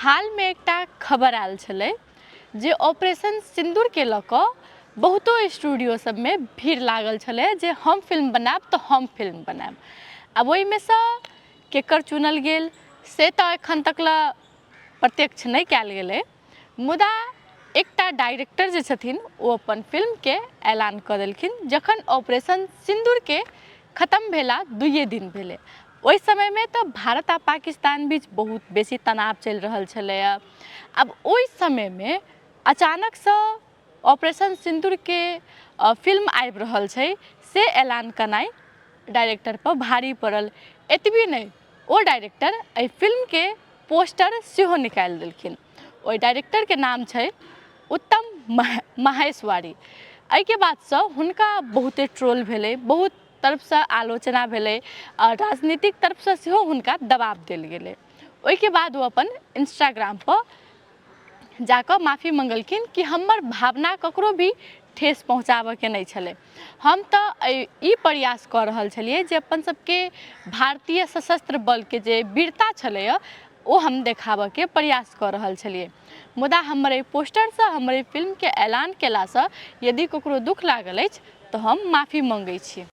हालमे एकटा खबर आयल छलै जे ऑपरेशन सिन्दूरके लऽ कऽ बहुतो स्टूडियो सबमे भीड़ लागल छलै जे हम फिल्म बनायब तऽ हम फिल्म बनायब। आब ओहिमेसँ केकर चुनल गेल से तऽ एखन तक लए प्रत्यक्ष नहि कयल गेलै, मुदा एकटा डाइरेक्टर जे छथिन ओ अपन फिल्मके ऐलान कऽ देलखिन जखन ऑपरेशन सिन्दूरके खतम भेला 2 दिन भेलै। ओहि समयमे तऽ भारत आ पाकिस्तान बीच बहुत बेसी तनाव चलि रहल छलैए। आब ओहि समयमे अचानकसँ ऑपरेशन सिन्दूरके फिल्म आबि रहल छै से ऐलान केनाइ डाइरेक्टरपर भारी पड़ल। एतबी नहि, ओ डाइरेक्टर एहि फिल्मके पोस्टर सेहो निकालि देलखिन। ओहि डाइरेक्टरके नाम छै उत्तम माहेश्वरी। एहिके बादसँ हुनका बहुते ट्रोल भेलै, बहुत तरफसँ आलोचना भेलै आओर राजनीतिक तरफसँ सेहो हुनका दबाव देल गेलै। ओहिके बाद ओ अपन इंस्टाग्रामपर जाकऽ माफी मङ्गलखिन कि हमर भावना ककरो भी ठेस पहुँचाबऽके नहि छलै, हम तऽ ई प्रयास कऽ रहल छलियै जे अपन सबके भारतीय सशस्त्र बलके जे वीरता छलैए ओ हम देखाबऽके प्रयास कऽ रहल छलियै, मुदा हमर एहि पोस्टरसँ हमर एहि फिल्मके ऐलान केलासँ यदि ककरो दुःख लागल अछि तऽ हम माफी मङ्गै छी।